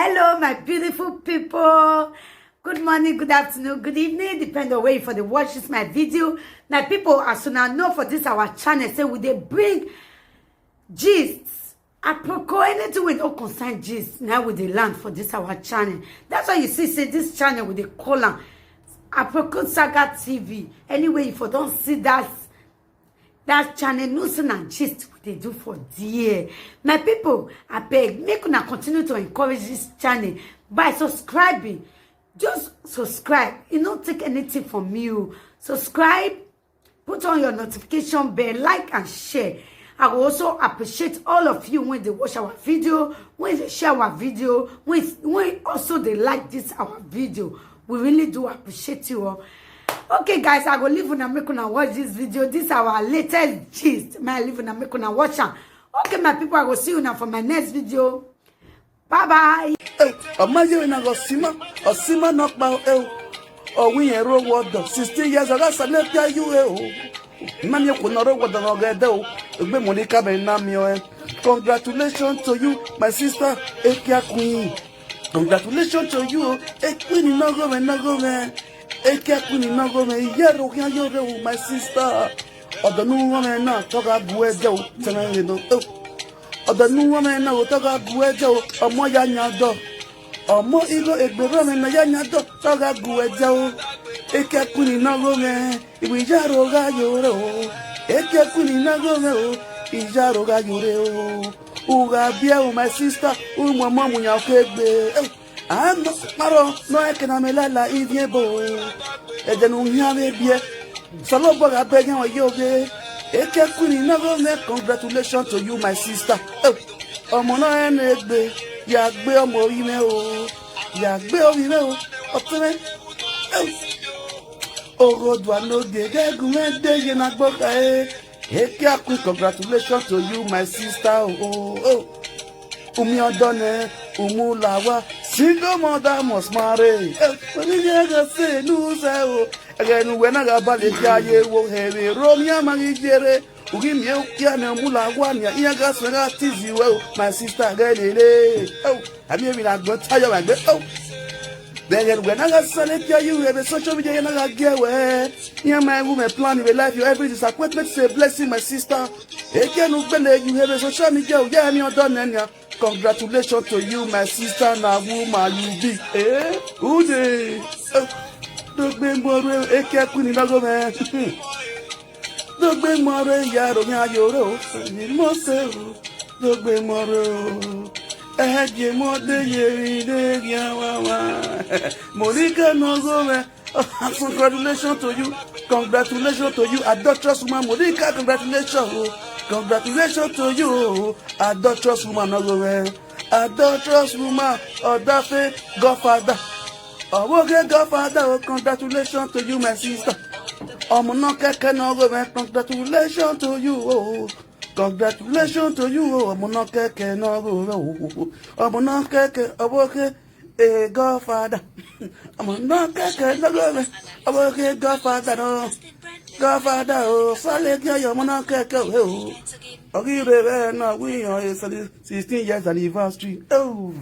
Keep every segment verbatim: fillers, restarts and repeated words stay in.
Hello, my beautiful people. Good morning, good afternoon, good evening, depend on where you for the watch this my video. My people, as una know for this our channel, say we dey bring gist. Aproko, anything we don't concern gist, now we dey land for this our channel. That's why you see, say this channel we dey call am Aproko Saga T V. Anyway, if you don't see that, that channel, no say na gist we dey do for there. My people, I beg, make una continue to encourage this channel by subscribing. Just subscribe. E no take anything from you. Subscribe, put on your notification bell, like and share. I will also appreciate all of you when they watch our video, when they share our video, when, when also they like this our video. We really do appreciate you all. Okay, guys, I go leave una make una watch this video. This our latest gist. My leave una make una watch am. Okay, my people, I go see you now for my next video. Bye bye. Ọ ma ye na ghe ọsima, ọsima nọkpa o. Ọ wẹ irẹn rre owa ọdọ, sixteen years, ọ gha sẹ ne ọ pia ye uhe o. Ma miẹn okhuo ne ọ rre owa ọdọ ne ọ ghẹ dẹ o. Egbe Monica mẹ na miẹn ọẹn. Congratulations to you, my sister, Ekia Queen. Congratulations to you o, Ekia Queen ne ọghomwẹ, ne ọghomwẹ. Ekia Queen ne ọghomwẹ, iyaro khian yo rre o, my sister. Ọdọ ne u ru ọmwẹ na, te ọ gha gu uẹ dia o, tẹmwẹ vbe nọ. Ọdọ ne u ru ọmwẹ na o, te ọ gha gu uẹ dia o, ọmọ ya yan dọ. Ọmọ igho egbe rre ọmwẹ na ya yan dọ, te ọ gha gu uẹ dia o. Ekia Queen ne ọghomwẹ, iwẹ iyaro gha yo rre o. Ekia Queen ne ọghomwẹ o, iyaro gha yo rre o. U gha biẹ o, my sister, u mu ọmọ mu yan oke gbe. A nọ kparọ nọ ẹkẹ na mẹ lala ivie ebo. Ẹdẹ ne u hian vbe biẹ, Osanobua gha bẹghe ruẹ ye oghe. Ekia Queen ne ọghomwẹ, congratulations to you, my sister. Ọmọ na rẹn ne egbe, ya gbe ọmọ ovbi mwẹ o, ya gbe ovbi mwẹ o, ọtẹn mwẹ. Oghodua ne ogie ghẹ gu mwẹ de ye ne agbọn khae. Ekia Queen, congratulations to you, my sister. Oh, oh, oh. Umi ọdọ nẹ, umu la wa, single mother must marry. Eh, when you hear God say, no, sir, oh, ẹghẹ ne uwẹ na gha ba leke a ye wo hẹ vbe rre omian ma ghi jere, u ghi miẹn ukia nẹ, umu la wa nian, iran gha suẹn gha tizi wẹ o, my sister, ghẹ lele. Oh, a miẹn emwi ne agbọn ta yọ vbe egbe. Oh, vbe ẹghẹ ne uwẹ na gha sẹ leke a ye uhe vbe social media, iran na gha gie wẹ. Iran ma wu mwẹ plan vbe life, your every disappointment is a blessing, my sister. Ekia ne u gbele ye uhe vbe social media, u ya emwi ọdọ nẹ nian. Congratulations to you, my sister, na woman you be. Eh, ude. Eh, dogbe mọrẹ, Ekia Queen ne ọghomwẹ. Dogbe mọrẹ, iyaro khian yo rre o, ni mo se o. Dogbe mọrẹ o. Ẹhẹ, gie mọ de ye vbe de ghian wawa. Monica ne ọghomwẹ. Congratulations to you. Congratulations to you, adulterous woman. Monica, congratulations. Oh. Congratulations to you, adulterous woman. No go well. Adulterous woman, ọdafe, godfather. Ọvbokhan godfather, oh, congratulations to you, my sister. Ọmọ nọ kẹkẹ ne ọghomwẹ, congratulations to you, oh. Congratulations to you, oh, ọmọ nọ kẹkẹ ne ọghomwẹ, oh. Ọmọ nọ kẹkẹ, ọvbokhan, eh, godfather. Ọmọ nọ kẹkẹ ne ọghomwẹ, ọvbokhan godfather nọ. Godfather, oh, sale gi ọyọ ọmọ nọ kẹkẹ, oh, oh. Ọ ghi rre vbe na, we on a sixteen years anniversary. Oh.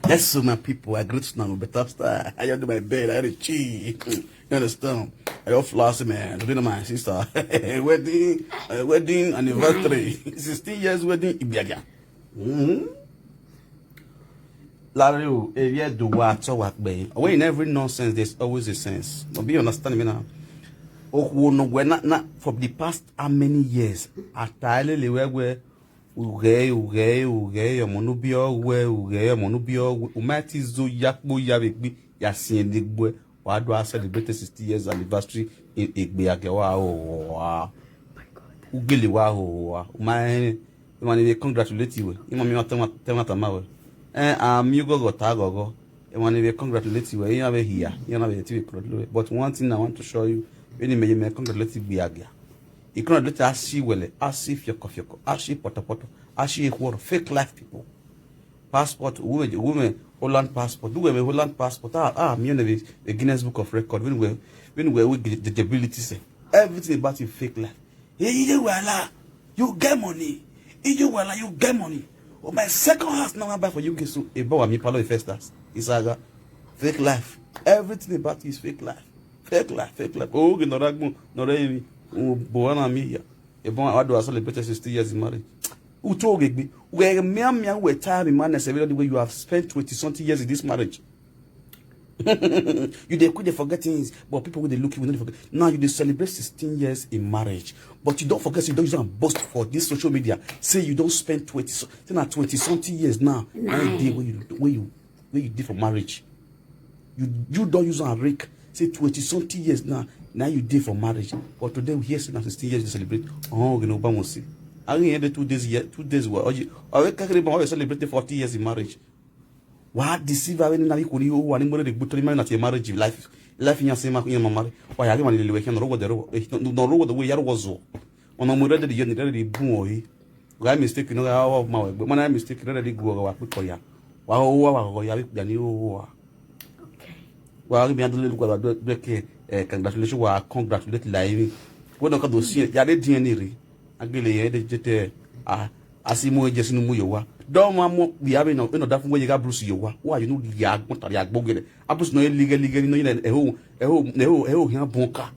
Yes, so my people, I greet you now, better star. I just do my bed, I dey chill. You understand? I just flash, man. Today na my sister wedding, uh, wedding anniversary, sixteen years wedding, Ibiaga. Mm-hmm. Larry, oh, if you do what, so what, babe? When in every nonsense, there's always a sense. But be understand me now. Okhuo ne wẹ na, na, for the past how many years? Ata elele wẹ wẹ, ughẹ, ughẹ, ughẹ, ọmọ ne u biẹ ọ wẹ, ughẹ, ọmọ ne u biẹ ọ wẹ. U ma ti zo ya kpo ya vbe egbe, ya siẹn ne egbe, wa do a celebrate sixty years anniversary egbe a gẹ wa hoho a. U gele wa hoho a. U ma rẹn, emwa ni vbe congratulate wẹ, emwa miẹn tama, tama tama wẹ. Ẹn, a miẹn oghọghọ ta ghọghọ. Emwa ni vbe congratulate wẹ, iran vbe hia, iran na vbe te vbe congratulate wẹ. But one thing I want to show you, vbene imẹ ye mẹ congratulate egbe a gẹ. Congratulate, a si wẹlẹ, a si fiọkọ fiọkọ, a si pọtọpọtọ, a si ekhuọrọ, fake life people. Passport, uwẹ, uwẹ Holland passport, uwẹ Holland passport, ah, ah, miẹn vbe, vbe Guinness Book of Record, vbene uwẹ, vbene uwẹ with disability sẹ. Everything about you fake life. Hey, you wala, you get money. You wala, you get money. But my second house now I buy for U K, so ebo wa mi palo first house. Isaga, fake life. Everything about you is fake life. Fake life, fake life. Oh, okay, nọ rre agbọn, nọ rre emwi. Bo na mi ya. Ebo wa do celebrate sixty years in marriage. U to ghe gbe. Wẹ mian mian wẹ ta mi man, the way you have spent twenty something years in this marriage. You dey quick dey forget things, but people wey dey look you, we no dey forget. Now you dey celebrate sixteen years in marriage, but you don forget say you don use am boast for this social media. Say you don spend twenty, so- say na twenty something years now. Na you dey wey you wey you wey you dey for marriage. You you don use am rake. Say twenty something years now. Now you dey for marriage, but today we hear say na sixteen years you celebrate. Oh, you know, Obama say. I mean, the two days yet, two days were. Or you, or we celebrate forty years in marriage. Wa deceive avbe ne na vbe ikhuo ni hoho, wa ni mu erhẹrẹ gbe otọ ni ma na tie marriage life, life iyan sẹ ma iyan ma marry. Wa ya ghe emwa ni lele wẹ khian, ne ọ rre owọdẹ, ne ọ rre owọdẹ wẹ ya rre owọ zuọ. Ọna mu red dead ye ni red dead bun ọre. Gha mistake ne ọ gha ma wẹ gbe, ma na mistake red dead gu ọghe wa kpikọ ya. Wa hoho wa, wa ghọghọ ya vbe ikpia ni hoho wa. Wa ghi mẹ iran do lele uwa do do ke, eh, congratulation, wa congratulate la emwi. Wẹ ne ọ ka do si ya de diẹn ni rre. A gele rẹn de je te, a, a si mu ejensi ne u mu ye owa. De ọmwa mu okpia vbe nọ, vbene ọ da fun wẹ ye gha Bruce ye owa. Wa ye unu rhie agbọn ta rhie agbọn gele. A Bruce nọ lighe lighe ni nọ ye na ẹho, ẹho, ẹho, ẹho khian bun ọka.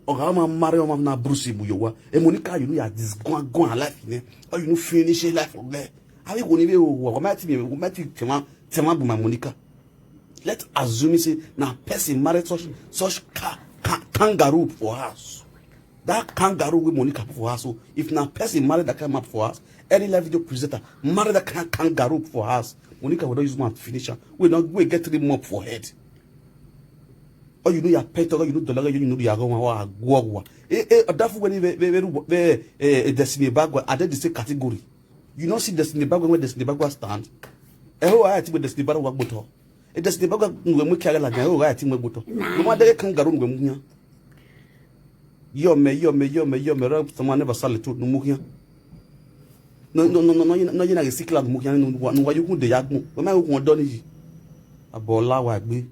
Ọ gha ma marry ọmwa na Bruce mu ye owa. E Monica ye unu ya disguan guan life nẹ. Ọ ye unu finish life ọgbẹ. Avbe ikhuo ni vbe owa, wa ma ti miẹn, wa ma ti tẹmwa, tẹmwa bu ma Monica. Let's assume say na person marry such, such ca-, ca-, kangaroo for house. That kangaroo wey Monica put for house. So if na person marry that kind man for house, any live video presenter marry that kind kangaroo for house, Monica will not use man finish am. We not we get three mop for head. Or you know your pet, or you know the you know the yago wa guagua. Eh eh, dafu when we we we we eh, Destiny Ebagwa, are they the same category? You know see Destiny Ebagwa when Destiny Ebagwa stand. Eh, oh, I think Destiny Ebagwa gbotọ. E Destiny Ebagwa nuwe mu kia la gan, oh, I think we gbotọ. No ma de kangaroo nuwe mu yan. Yo me, yo me, yo me, yo me, ra someone never sell it to no mu yan. No no no no no, you know you na sikla mu yan no wa no wa you kun de ya gun. We ma kun do ni yi. Abo la wa gbe.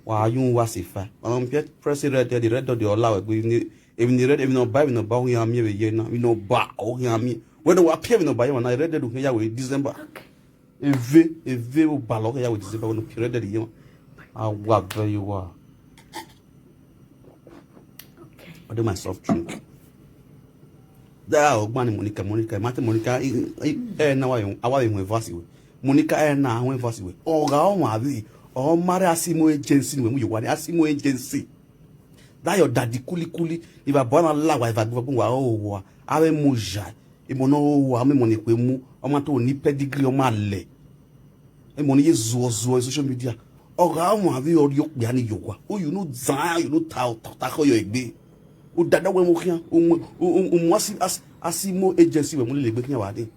Wa yu wa si fa. Ọna mu pie press red, the red dot the ọla wẹ gbe ni, emwi ni red, emwi ne ọ ba, emwi ne ọ ba, ọ khian miẹn vbe ye na, emwi ne ọ ba, ọ khian miẹn. Wẹ ne wa pie emwi ne ọ ba ye wa na, red dot u khian ya wẹ December. Eve, eve vbe obalọ ọ khian ya wẹ December, wẹ ne u pie red dot ye wa. A wa vẹ ye wa. I do my soft drink. Da ọgbani Monica, Monica, ma te Monica, ẹ na wa, a wa vbe huẹn verse wẹ. Monica ẹ na huẹn verse wẹ. Ọ gha ọmwa vbe, ọ ma rẹ a si mu agency ne uwẹ mu ye owa ni, a si mu agency. Da yọ daddy kulikuli, evba bọ na la wa, evba gbọgbọ wa, o wa, avbe mu ya, emọ ne ọ wa, memọ ne ekhue mu, ọ ma to ni pedigree, ọ ma lẹ. Emọ ni ye zuọ zuọ social media. Ọ gha ọmwa vbe ọ rhie okpia ni ye owa. U you know zan, you know ta, ta, ta khọ yọ egbe. U dada wẹ mu khian, u mu, u, u, u mu a si, a si, a si mu agency wẹ mu lele egbe khian wa de.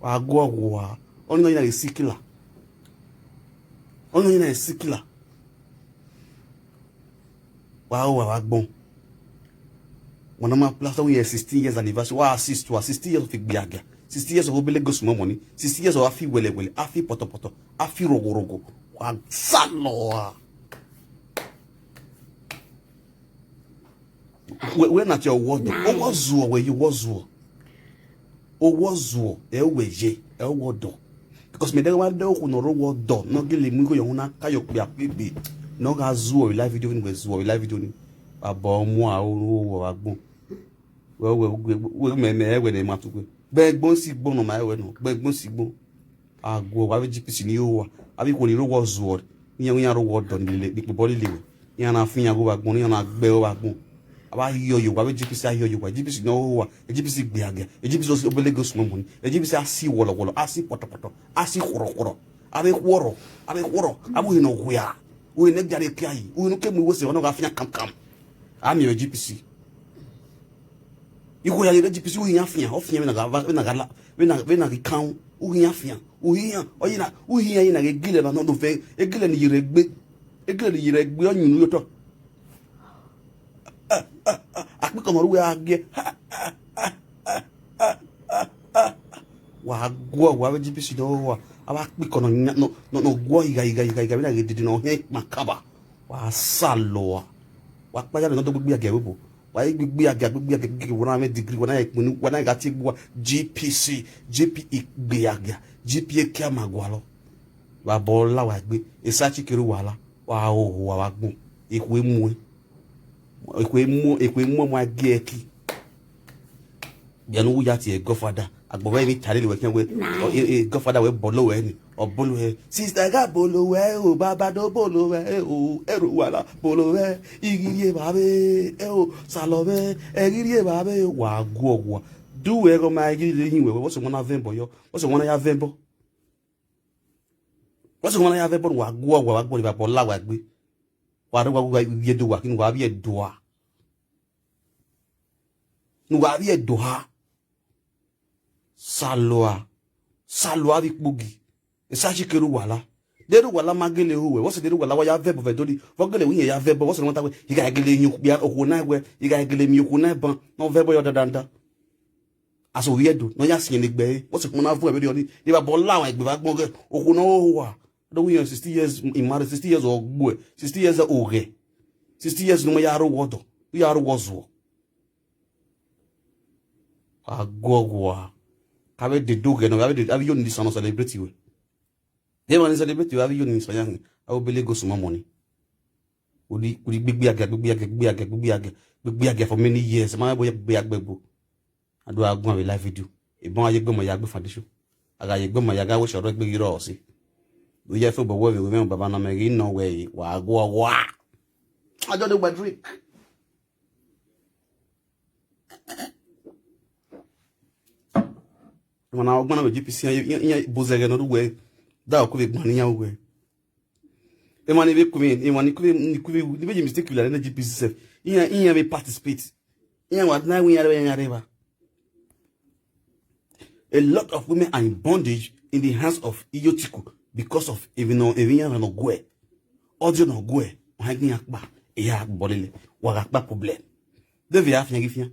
Wa guọ wa. Ọni nọ yina ye sikila. Ọni nọ yina ye sikila. Wa ho wa vbe agbọn. Wọn na ma plaster we sixteen years anniversary. Wa assist wa sixteen years of igbiagia. Sixteen years of obele go small money. Sixteen years of afi wẹlẹwẹlẹ, afi pọtọpọtọ, afi rogorogo. Wa salọ wa. We, we na tie owọ dọ. Owọ zuọ we ye owọ zuọ. Owọ zuọ, ẹ wẹ ye, ẹ owọ dọ. Because mẹ dẹghe wa de okhu ne ọ rre owọ dọ, ne ọ gele mu igho ye ọhun na ka ye okpia kpegbe, ne ọ gha zuọ vbe live video ni, wẹ zuọ vbe live video ni. Abọ mu a ru owọ vbe agbọn. Wẹ, wẹ, wẹ, wẹ, mẹ, mẹ, wẹ ne ma tu wẹ. Gbe ẹgbọn si gbọn nọ ma wẹ nọ, gbe ẹgbọn si gbọn. A guọ wa vbe G P C ni ho wa. Avbe ikhuo ni rre owọ zuọ, iran, iran rre owọ dọ ni lele, ni kpobọ lele wẹ. Iran na fian gho vbe agbọn, iran na gbe ẹre vbe agbọn. A vbe ghi yọ ye owa, avbe G P C a ghi yọ ye owa, G P C ne ọ ho wa, G P C gbe agia, G P C obele go small money, G P C a si wọlọwọlọ, a si pọtọpọtọ, a si khọrọkhọrọ, a vbe khọrọ, a vbe khọrọ, a vbe uhẹn ne ọ wia, uhẹn ne gia rre kia yi, uhẹn ne ke mu iwe sẹ, ọ na gha fian kamkam. A miẹn vbe G P C. Ikhuo ya ye vbe G P C, u hian fian, ọ fian vbene a gha va, vbene a gha la, vbene a, vbene a ghi kan, u hian fian, u hian, ọ ye na, u hian ye na ghe egilẹ na nọ vẹ, egilẹ ni ye rre egbe, egilẹ ni ye rre egbe, ọ yunnu ye otọ. Akpikọ ne ọ ru wẹ a giẹ, wa guọ, wa vbe G P C nọ, wa, a wa kpikọ nọ, nọ, nọ, nọ guọ igha, igha, igha, igha, vbene a ghe dede nọ hẹn ikpan kaba, wa salọ a, wa kpa ya vbe nọ dọgbe gbe a giẹ vbe obo. Wa i gbigbi agia, gbigbi agia, gbigbi, wa na mwẹ degree, wa na ikpinnu, wa na gha tie egbe uwa, G P C, G P E gbigbi agia, G P A kia ma gualọ. Vbe abọ la wa egbe, esa chi kere uwa la, wa hoho, wa vbe agbọn, ekhue muẹn. Ekhue mu, ekhue mu ọmwa gie ẹki. Bia ne u ya tie godfather. Agbọn vbe emwi tare le wẹ khian wẹ, ọ, e, e, godfather wẹ bọlọ wẹ ni. Ọ bọlọ wẹ. Sister ga bọlọ wẹ o, baba do bọlọ wẹ o, ẹro wala bọlọ wẹ. Ighirie vbe avbe, ẹ o, salọ vbe, ẹghirie vbe avbe, wa guọghua. Do wẹ ghe ọ ma ighirie yin wẹ, wẹ sẹ wọn na vẹ ẹbọ yọ, wẹ sẹ wọn na ya vẹ ẹbọ. Wẹ sẹ wọn na ya vẹ ẹbọ, wa guọghua, wa gbọrọ vbe abọ la wa egbe. Wa rre wa gu vbe do wa, kinu wa vbiẹ do a. Ne uwa vbiẹ do ha. Salua, salua vbe ikpogi. Esa chi kere uwa la. Deghẹ uwa la ma gele ru wẹ, vbọsẹ deghẹ uwa la wa ya vẹ ẹbọ vbe do ni, vbe ọ gele wẹ iran ya vẹ ẹbọ, vbọsẹ ne ọ ma ta wẹ, I gha gele yin okpia okhuo na wẹ, I gha gele miẹn okhuo na ban, ne ọ vẹ ẹbọ yọ dandandan. Asẹ ovbi Ẹdo ne ọ ya siẹn ne egbe ẹre, vbọsẹ ne ọ na vuọn vberriọ ni, ne evba bọ la ọmwa egbe vbe agbọn ghe okhuo ne ọ hoho uwa. Do we are sixty years in marriage, sixty years ọgbuẹ, sixty years oghẹ, sixty years ne ọ ma ya rre owa ọdọ, u ya rre owa ọzuọ. Aguọghua, ka vbe dede oghẹ nọ, avbe yo ni san nọ celebrate wẹ. Emwa ni celebrate wẹ, avbe yo ni san ya hin, avbe obele go sumọ mọ ni. Udi, udi gbigbi agia, gbigbi agia, gbigbi agia, gbigbi agia, gbigbi agia for many years. Ma bo ya gbigbi agia gbegbo. A do gha guan vbe live video. Ebọn a ye egbe ọmọ ya gbe foundation. A gha ye egbe ọmọ ya gha wẹ sẹ ọrọ egbe ghi rrọọ ọse. Do ya fo obọ wẹ vbe wẹ mwẹ baba na mẹ ghi nọ wẹ wa guọghua. I just dey my drink. Emwa ne a ọgbọn na vbe G P C, iran, iran, iran bozẹ ẹghẹ ne ọ rre uwẹ, da ọkọ vbe gban ne iran ru wẹ. Emwa ni vbe ku mwẹ, emwa ni ku mwẹ, ni ku mwẹ, ni vbe ye mistake vbe la ne G P C sef. Iran, iran vbe participate. Iran wa na iwinna rre, iran rre evba. A lot of women are in bondage in the hands of Iyotiko because of emwi nọ, emwi iran nọ guẹ. Ọdiọn nọ guẹ, ọ han iran kpa, eya bọ lele, wa gha kpa problem. Deghẹ a fian ghi fian.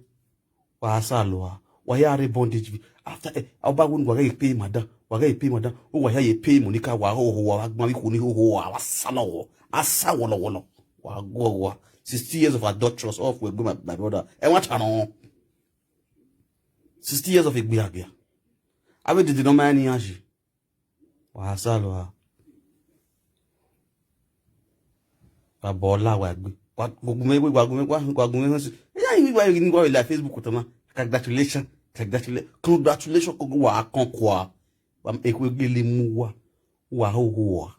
Wa salua, wa ya rre bondage vbe. After, eh, ọba wẹ ne wa ghẹ pay madam, wa ghẹ pay madam, u wa hia ye pay Monica, wa hoho, wa gban vbe ikhuo ni hoho, wa salọ wọ, a sa wọlọwọlọ, wa guọghua. Sixty years of adulterous, off we go, my, my brother. Ẹ wa ta nọ. Sixty years of egbe agia. Avbe dede ne ọ ma rẹn ne iran yi. Wa salua. Wa bọ la wa egbe. Wa gu mwẹ, wa gu mwẹ, wa, wa gu mwẹ hẹn si. Ya yi wa yi ni wa la Facebook tama. Congratulations. Congratulations. Congratulations, ko wa kọn kua. Wa ekhue gele mu wa. Wa hoho wa.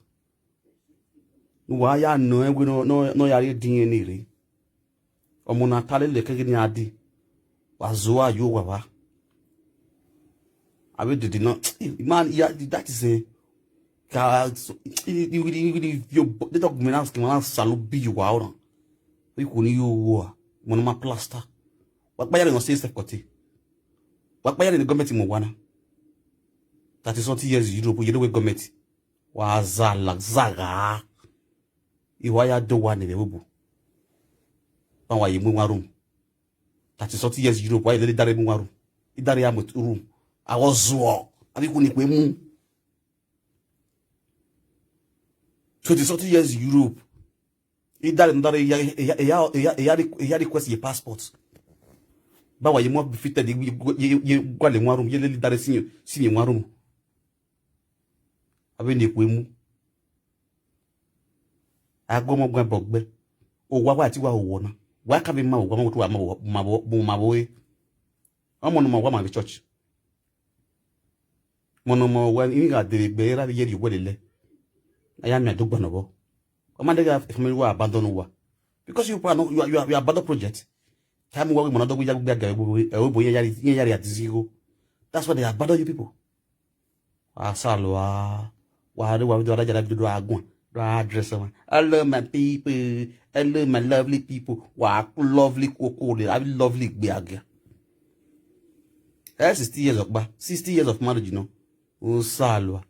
Ne uwa ya nọ ẹn wẹ ne ọ, ne ọ, ne ọ ya rhie ediọn ne rre. Ọmọ na ta lele ẹkẹghe ne a dee, wa zẹ uwa ye owa vba. Avbe dede na, man, yeah, that is a, ka, so, i, i, i, i, i, yo, bo, de dọgbe na, ski ma na salu bi yo wa ọna. Ikhuo ni yo owa, mo na ma plaster. Wa kpa ya ne ọ se self kọte. Wa kpa ya ne gọọmenti mu wa na. Thirty something years Europe, ye do we gọọmenti. Wa za la, za gha. I wa ya do wa ne vbe obo. Ba wa ye mu wa room. Thirty something years Europe, wa ye lele idare mu wa room. Idare ya mu room. A wa zuọ, avbe ikhuo ni kue mu. Twenty something years Europe. Idare, idare ya, ya, ya, ya, ya, ya re-, ya request ye passport. Ba wa ye mu fitted, ye, ye, ye, ye gualọ mu room, ye lele idare si, si mu room. Avbe ni kue mu. A gu ọmọ guan ẹbọ gbe. Owa wa ti wa owọ na. Wa ka vbe ma owa, ma wo tu wa ma owa, ma vbe, ma vbe re. Ọmọ ne ọ ma owa ma vbe church. Ọmọ ne ọ ma owa, emwi gha dee vbe egbe, erha vbe ye rhie uwẹ lele. A ya miẹn adogba nọ vbọ. Ọ ma deghẹ family wa abandon uwa. Because you are not, you are, you are, you are abandon project. Time uwa ghi ma na dọghe ya gbigbi agia, ẹvbo iran ya rhie, iran ya rhie adizi igho. That's why they abandon you people. Wa salua, wa rre wa video, wa da yara video do a guan, do a address ọmwa. Hello my people, hello my lovely people, wa lovely koko le, a lovely gbe agia. Eh, sixty years ọkpa, sixty years of marriage nọ. U salua.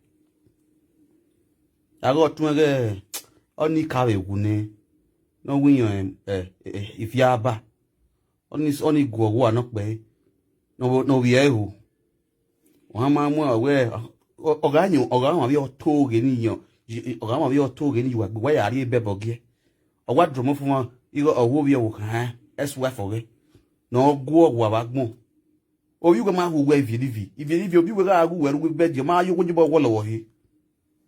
A ghe ọtuẹn ghẹ, ọ ni ka vbe wu nẹ, ne ọ winyan, eh, eh, eh, ifiaba. Ọ ni, ọ ni guọghua nọ kpẹre, ne ọ vbe, ne ọ vbiẹ ẹre ho. Ọmwa ma mu wẹ, ọ, ọ gha yan, ọ gha wan vbe ọ to ghe ni yan, ọ gha wan vbe ọ to ghe ni ya uwa gbe, wa ya rhie bẹbọ giẹ. Ọ wa drọmọ fo mwa, igho ọ wo vbiẹ wo khan, ex-wife ọghẹ. Ne ọ guọ wa vbe agbọn. Ovbi uwẹ ma hu uwẹ ivie ne ivie, ivie ne ivie, ovbi uwẹ gha gu uwẹ rre uwu bed, ọ ma yo uwẹ yobọ wọlọ vbe ọvbokhan.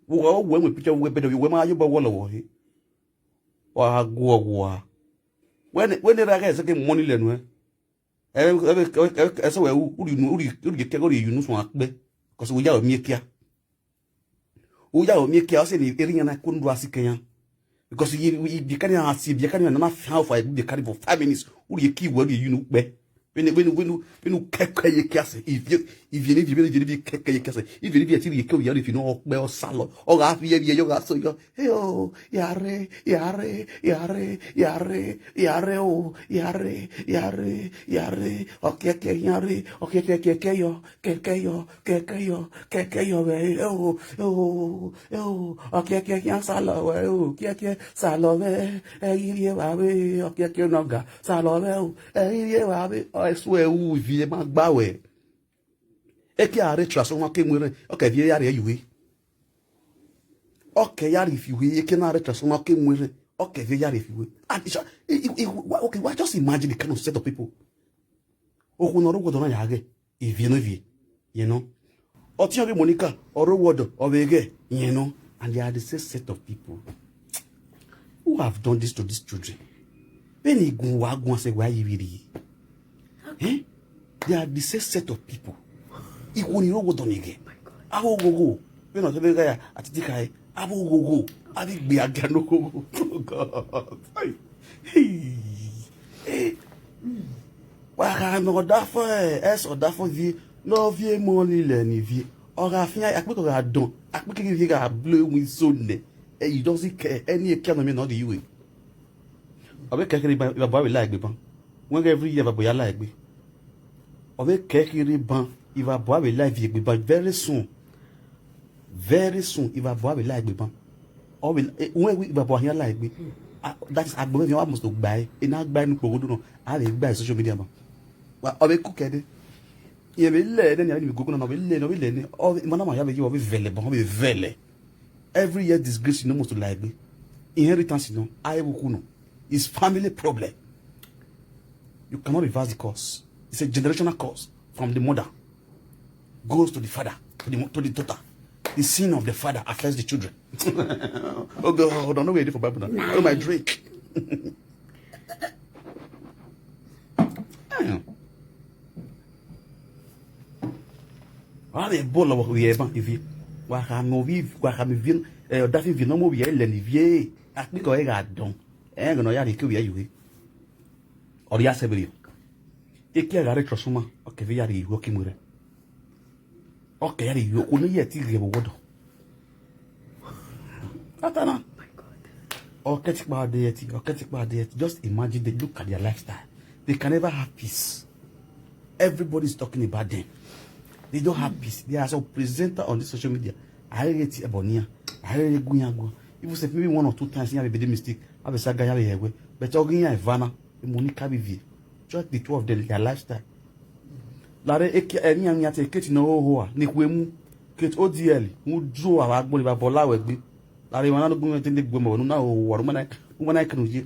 Vbe uwẹ mu picture vbe uwu bed, ovbi uwẹ ma yo yobọ wọlọ vbe ọvbokhan. Wa gha guọ wa. Wẹ ne, wẹ ne erha ghẹ zẹ ke money lẹ nuẹn. Ẹ, ẹ, ẹ, ẹ, ẹsẹ wẹ u, u rhie unu, u rhie, u rhie kẹ, u rhie unu suẹn akpẹ. Because u ya miẹn ekia. U ya miẹn ekia, ọ sẹ ne erha iran na ku unu do a sikẹ iran. Because iye, ibiẹka ni a si, ibiẹka ni a na fian ofa, ibiẹka ni for five minutes. U rhie eki wẹ, u rhie unu kpẹ. Vbene, vbene, vbene, vbene u kẹkẹ ye ekia sẹ, ivie, ivie ne ivie, vbene ivie ne ivie kẹkẹ ye ekia sẹ, ivie ne ivie ti rhie eke ovbi iran rhie fi ne ọ kpẹ, ọ salọ, ọ gha fi ẹvbiẹ, ọ gha sẹ yọ. Eo, ya rre, ya rre, ya rre, ya rre, ya rre o, ya rre, ya rre, ya rre, ọ kẹkẹ iran rre, ọ kẹkẹ kẹkẹ yọ, kẹkẹ yọ, kẹkẹ yọ, kẹkẹ yọ vbe eo, eo, eo, ọ kẹkẹ iran salọ vbe eo, kẹkẹ salọ vbe, ẹ i rhie evba vbe, ọ kẹkẹ nọ ga, salọ vbe eo, ẹ i rhie evba vbe, ọ sue u ivie ma gba wẹ. Eke a rre transformer ke mu erhẹn, ọ kẹ viẹ ya rhie ye uhe. Ọ kẹ ya rhie fi uhe, eke na rre transformer ke mu erhẹn, ọ kẹ viẹ ya rhie fi uhe. And it's a, i, i, i, wa, okay, wa just imagine the kind of set of people. Okhuo ne ọ rre owa ọdọ na ya ghẹ, ivie ne ivie, you know. Ọtiọnrẹn Monica, ọ rre owa ọdọ, ọ vbe ghẹ, you know. And they are the same set of people who have done this to these children. Vbene I gun wa guan sẹ wa ye vberriọ. Eh? They are the same set of people. Ikhuo ni rre owa ọdọ ni ghẹ. Avbe oghogho. Vbene ọ te vbe gha ya, a titi khare. Avbe oghogho. Avbe egbe agia ne oghogho. Oh God. Hey. Hey. Wa kha ne ọdafẹn, ẹse ọdafẹn vie, ne ọ vie emọ ni lẹ ne ivie. Ọ gha fian, akpeke gha dọn, akpeke ghi gha blo iwinna iso nẹ. Ẹ, he doesn't care. Ẹni ekia nọ miẹn nọ rhie ru ẹre. Ọ vbe kẹ kherhe ban, ivbabọ a vbe la egbe ban. Wẹ ghẹ every year ivbabọ ya la egbe. Ọ vbe kẹ kherhe ban, ivbabọ a vbe la ivie egbe ban very soon. Very soon, ivbabọ a vbe la egbe ban. Ọ vbe, eh, wẹ ivbabọ a khian la egbe. Ah, that is, agbọn mwẹ wa must gba ẹre. Ena gba ẹre ne ukpoghodo nọ, a vbe gba ẹre social media ban. Wa, ọ vbe ku kẹ dẹ. Irẹn vbe lẹ nẹ, ne a vbe ni vbe gogo na, ọ vbe lẹ nẹ, ọ vbe lẹ nẹ. Ọ vbe, emwa na ma ya vbe ye, ọ vbe vẹlẹ ban, ọ vbe vẹlẹ. Every year disgrace, you know, must like me. Inheritance, you know, I will, you know. It's family problem. You cannot reverse the curse. It's a generational curse from the mother. Goes to the father, to the, to the daughter. The sin of the father affects the children. Oh God, I don't know where you for Bible now. Oh, my drink. Wa vbe bọlọ vbe ovbi ẹban ivie. Wa khama ovbi, wa khama ivie, eh, ọdafẹn ivie ne ọ mu ovbi ẹre lẹ ne ivie. Akpeke ọre gha dọn. Ẹghẹ ne ọ ya rhie eke ovbi ẹre ye uhe. Ọ rhie asẹ vberriọ. Eke a gha rre transformer, ọ kẹ vbe ya rhie ye uhe, ọ ke mu erhẹn. Ọ kẹ ya rhie ye uhe, okhuo ne ye ẹti ghẹ vbe owa ọdọ. Atana. Ọ kẹ ti kpa de ẹti, ọ kẹ ti kpa de ẹti. Just imagine, they look at their lifestyle. They can never have peace. Everybody is talking about them. They don't have peace. They are some presenter on this social media. I rate ẹbọ nian. I rate gu iran guan. Even say maybe one or two times, iran be do mistake. I be saga, iran be hẹwẹ. But ọ ghi iran eva na. Emọ ni ka vbe ivie. Just the two of them, their lifestyle. Lare eke, eh, iran, iran te Kate ne ọ hoho a, ne ikhuo emu. Kate O D L, u do avbe agbọn ni vbe abọ la wẹ gbe. Lare emwa na gu mwẹ te ne gu mwẹ ne u na hoho a, u ma na, u ma na kene uye.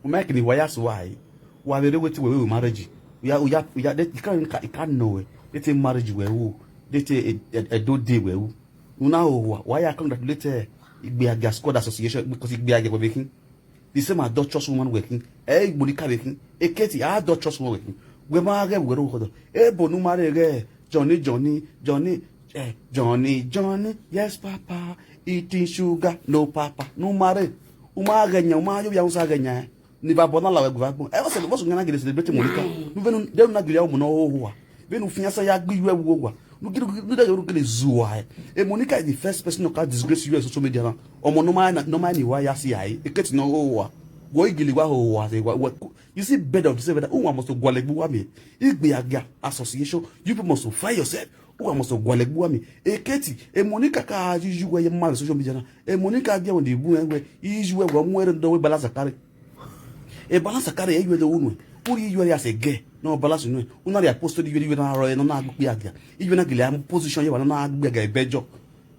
U ma kene wa ya sua ẹre. Wa vbe rre wẹ te wẹ vbe marriage. U ya, u ya, u ya, de, I ka, I ka, I ka nọ wẹ. De te marriage wẹ ru. De te e, e, Edo Day wẹ ru. U na hoho a, wa ya congratulate, eh, Igbeagia Squad Association, because Igbeagia wẹ vbe khin. The same as Duchess woman wẹ khin. Eh, Igbo ni ka vbe khin. Eketi, ah, Duchess woman wẹ khin. Wẹ ma ghẹ vbe wẹ rre owa ọdọ. Ebo ne u ma rre ghẹ, Johnny, Johnny, Johnny, eh, Johnny, Johnny, yes, papa, eating sugar, no, papa. Ne u ma rre. U ma ghẹ yan, u ma yo vbe a sa ghẹ yan, eh. Ne ivbabọ na la wẹ gu vbe agbọn. Ẹ, vbọsẹ, vbọsẹ u na gele celebrate Monica. Ne u vbene, de u na gele ya ọmọ ne ọ hoho a. Vbene u fian sa ya gbe iyuẹ vbe uwu owa. Ne u gele, ne u gele, ne u gele zuẹ ẹre. E Monica is the first person ne ọ ka disgrace you on social media na. Ọmọ ne ọ ma, ne ọ ma ni wa ya si ẹre. Eketi ne ọ hoho a. Wẹ i gele wa hoho a, wa, wa, you see, bird of the same feather, uwa must gualọ egbe uwa miẹn. Igbeagia Association, you people must find yourself. Uwa must gualọ egbe uwa miẹn. Eketi, e Monica ka yi iyuẹ ye ma social media na. E Monica gie ẹmwẹ ne ibu ẹn wẹ, iyuẹ wẹ, ọ mu ẹre dọ wẹ Bala Zakari. E Bala Zakari, iyuẹ do unu. U rhie iyuẹ as a girl, ne ọ balance nuẹn. U na rhie post iyuẹ, iyuẹ na rrọọ, ne ọ na gbe ikpia dia. Iyuẹ na gele a position ye wa, ne ọ na gbe ga ẹbẹjọ.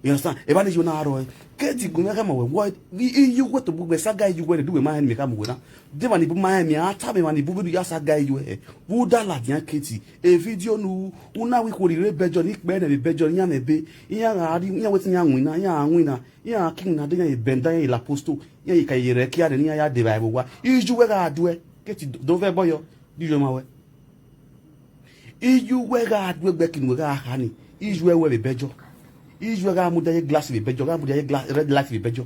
You understand? Evba ne iye na rrọọ, Katie gu mwẹ khama wẹ, wẹ, i, iye uwẹ tobọ uwẹ saga iye uwẹ ne, du wẹ ma rẹn ne mẹ khama wẹ na. De emwa ni bu ma rẹn mẹ, a tama emwa ni bu vbe ne u ya saga iye uwẹ hẹ. Vbe u da ladian Katie, e video ne u, u na wẹ ikhuo ni rre Belgium, ni kpẹ nẹ vbe Belgium, iran mwẹ ebe, iran gha rri, iran wẹ te iran winna, iran gha winna, iran gha ke iwinna de, iran ye bend down, iran ye la posto, iran ye ka ye rre ẹkia nẹ, ne iran ya deba ẹvbo owa. Iye uwẹ gha duẹ, Katie, do, do vẹ ẹbọ yọ, di iye ma wẹ. Iye uwẹ gha du egbe ki ne uwẹ gha kha ni, iye uwẹ wẹ vbe bẹjọ. Iye uwẹ gha mudia ye glass vbe bẹjọ, gha mudia ye gla-, red light vbe bẹjọ.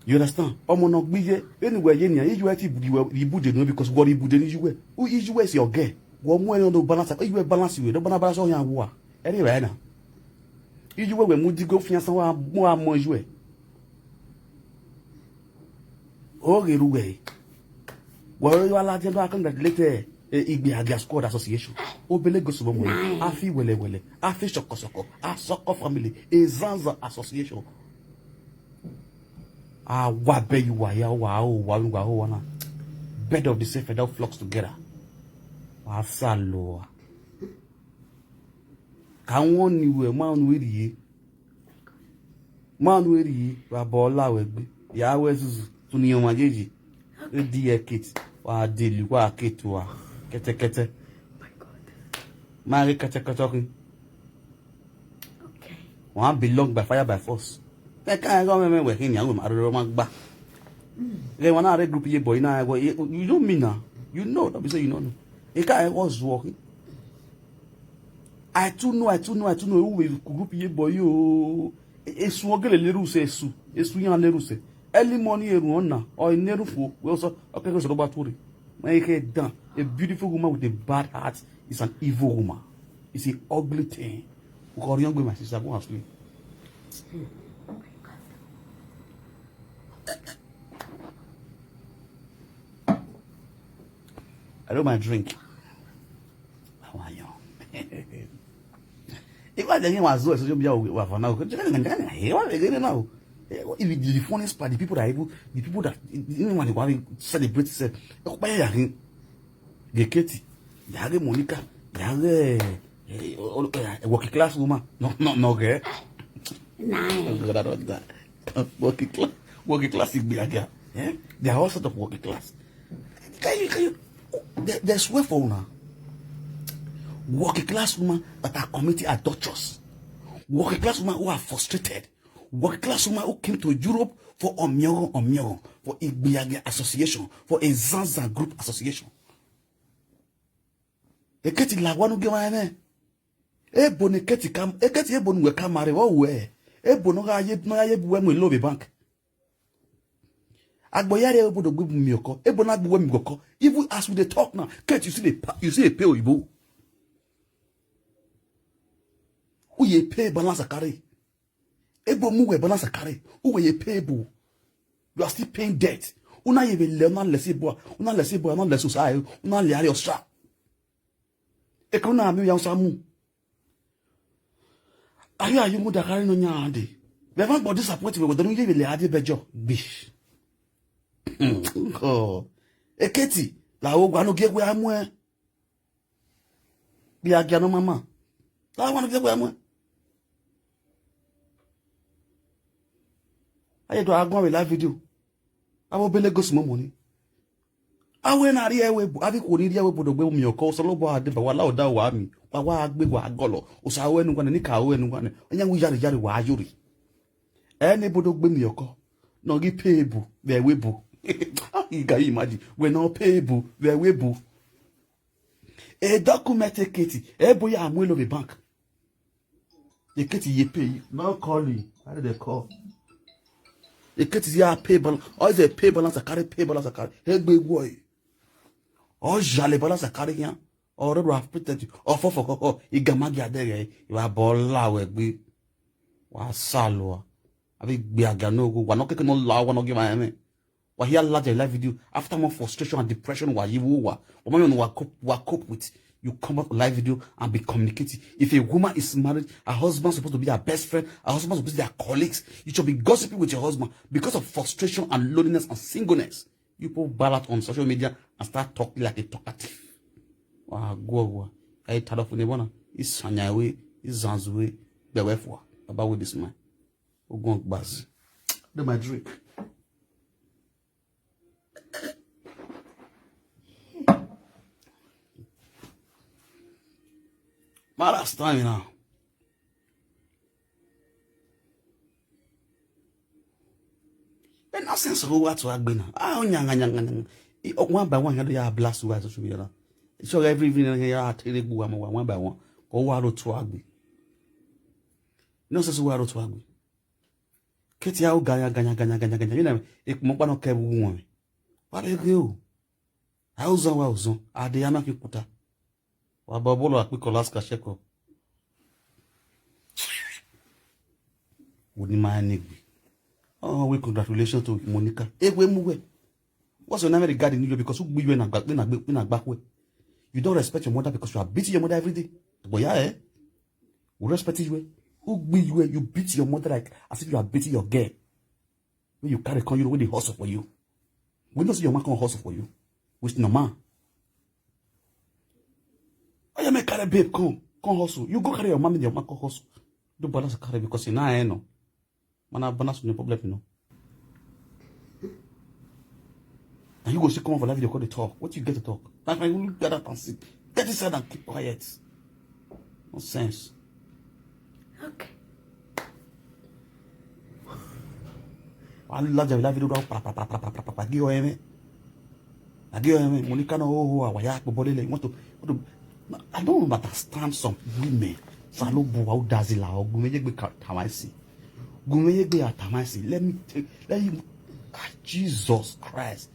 You understand? Ọmọ ne ọ gbe iye, vbene uwẹ ye nian, iye uwẹ te ibude, ibude nuẹ, because wọ rre ibude ne iye uwẹ. U, iye uwẹ si ọgẹ, wọ mu ẹre ne ọ do balance, iye uwẹ balance uwẹ, do balance, balance ọyan wua. Ẹre evbare na. Iye uwẹ wẹ mu digo fian san, wa mu a mọ iye uwẹ. Ọ ghe ru wẹ, wẹ ọre wa ladian do a congratulate, eh, Igbeagha Squad Association. Obele Gosubomo, a fi wẹlẹwẹlẹ, a fi sọkọsọkọ, a sọkọ family, Ezanza Association. A wa bẹ ye uwa hia, uwa ho, uwa ho, uwa ho, uwa na. Bird of the same feather flocks together. Wa sa lo a. Ka wọn ni wẹ, ma nu erhie. Ma nu erhie, vbe abọ la wẹ gbe. Ya wẹ zuzu, tu ni ọmwa yeye. E di ẹre Kate, wa deli, wa Kate wa. Kẹtẹkẹtẹ. Ma ghe kẹtẹkẹtẹ ọkhin. Okay. Wa belong by fire by force. Ẹ ka ẹghẹ ọmọ ẹmwẹ wẹ khin ni, a wẹ ma rre ma gba. Ghẹ wa na rre group ye boy na, wẹ, you know me na. You know, no be say you no know. Ẹ ka ẹghẹ ọ zuọ khin. I too know, I too know, I too know. Who will group ye boy yo? Esu ọgele lerusẹ, esu, esu yan lerusẹ. Early morning, eru ọna, ọ neru fo, wẹ ọsọ, okay, so ba ture. Man, you can't done. A beautiful woman with a bad heart is an evil woman. It's an ugly thing. Go, my sister, go and sleep. I don't mind drink. How are you? If I didn't was so social media, wa for now. If the, the funniest part, the people that even, the people that, you know, when they want to celebrate, say, "Oh, by ya hin." Ghe Katie, ya ghe Monica, ya ghe, eh, oh, oh, eh, working class woman. No, no, no, girl. Nah. Oh, God, I don't die. Working class, working class Igbeagha. Eh? They are all sort of working class. Can you, can you? They, they swear for una. Working class women that are committing adulterous. Working class women who are frustrated. Working class women who came to Europe for Omiọghọn, Omiọghọn, for Igbeagha Association, for Ezanza Group Association. Eketi la wa nu gie wa ẹmwẹ. Ebo ne Eketi ka, Eketi ebo ne uwẹ ka ma rre, vbe ọ wẹ? Ebo ne ọ gha ye, ne ọ gha ye bu uwẹ mu elo vbe bank. Agbọn ya rrie ebo do gbe miẹn ọkọ, ebo na gbe uwẹ miẹn ọkọ. Even as we dey talk now, Kate, you see the pa-, you see a pay oyibo. U ye pay balance akare. Ebo mu uwẹ balance akare. U wẹ ye pay ebo. You are still paying debt. U na ye vbe lẹ, u na lẹ si ebo, u na lẹ si ebo, u na lẹ si osa, u na lẹ arrie ọsa. Eke u na miẹn ya osa mu. Ayo ayo mu da kare nọ yan de. Vbe ẹmwẹ agbọn disappoint vbe wẹ dọnu ye vbe lẹ a die bẹjọ. Gbish. Eketi, la wo gua ne ogie wẹ a muẹn. Vbe a gia nọ mama. La wo gua ne ogie wẹ a muẹn. A ye do a guan vbe live video. Avbe obele Gosubomo ni. Avbe na rrie ẹvbo ebo, avbe ikhuo ni rrie ẹvbo ebo do gbe miẹn ọkọ, Osanobua deba wa la oda wa mi, wa wa gbe wa gọlọ, Osa ru ẹre ne uwa nẹ, ne I ka ru ẹre ne uwa nẹ, ọ yan wẹ iyare iyare wa yo rre. Ẹ ne ebo do gbe miẹn ọkọ, ne ọ ghi pay ebo vbe ẹvbo ebo. I ga imagine, wẹ ne ọ pay ebo vbe ẹvbo ebo. E document Eketi, ebo ya mu elo vbe bank. Eketi ye pay, no call him, why they call? Eketi ya pay balance, ọ zẹ pay balance akare, pay balance akare. Egbe wọ e. Ọ yale balance akare yan. Ọ rẹ ru afitẹti, ọ fọfọ kọkọ, igama gia dẹghẹ, I wa bọ la wẹ gbe. Wa sa lua. Avbe Igbeagha ne ogho, wa nọ keke nọ la, wa nọ gie ma ẹmwẹ. Wa hia ladian live video. After more frustration and depression, wa ye vbe uwa. Wa ma yọn wa cope, wa cope with. You come out live video and be communicating. If a woman is married, her husband supposed to be her best friend, her husband supposed to be her colleagues. You should be gossiping with your husband because of frustration and loneliness and singleness. You people bail out on social media and start talking like a talkative. Wa guọghọ, ka ye ta dọfo ne ẹbọ na, I sanya ẹre, I zanzu ẹre, kpẹ wẹ fua. Baba wey this man. Ogun ọgbazi. Do my drink. Ma understand now. Ena sense ho wa tu agbe na. Ah, onyanga, nyanga, nyanga. I, o, one by one, ya do ya blast wa social media na. It's all every evening, ya tere gbu wa mo wa, one by one. Ko wa ro tu agbe. No sense wa ro tu agbe. Kete ya o ganya, ganya, ganya, ganya, ganya. You know, ekpọmọ kpa nọ kẹ vbe uwu wọn. Wa re ghe o. A ozan wa ozan. A de ya na ki kuta. Wa ba obọ lọ akpikọ last cash check up. Wo ni ma ne egbe. Oh, we congratulations to Monica. Egbe mu we. What's your name regarding you? Because u gbe you na gba, na gba, na gba kue. You don't respect your mother because you are beating your mother every day. But yeah, eh? We respect you, eh? U gbe you, eh? You beat your mother like as if you are beating your girl. When you carry come, you know, when they hustle for you. We don't see your man come hustle for you. Which no man. Oh, yeah, make carry babe, come, come hustle. You go carry your mommy, your man come hustle. Do balance carry because you know, I know. Man, I balance no problem, you know. And you go see come for live video call the talk. What you get to talk? Like, you gather and sit. Get inside and keep quiet. No sense. Okay. Wa la ja la video do pa pa pa pa pa pa pa gi o eme. Agi o eme, Monica no ho ho, wa ya kpo bọlele. You want to, want to, I don't understand some women. Salobu wa udazi la o, gu mwẹ ye egbe ka tama esi. Gu mwẹ ye egbe a tama esi. Let me tell, let you, ah, Jesus Christ.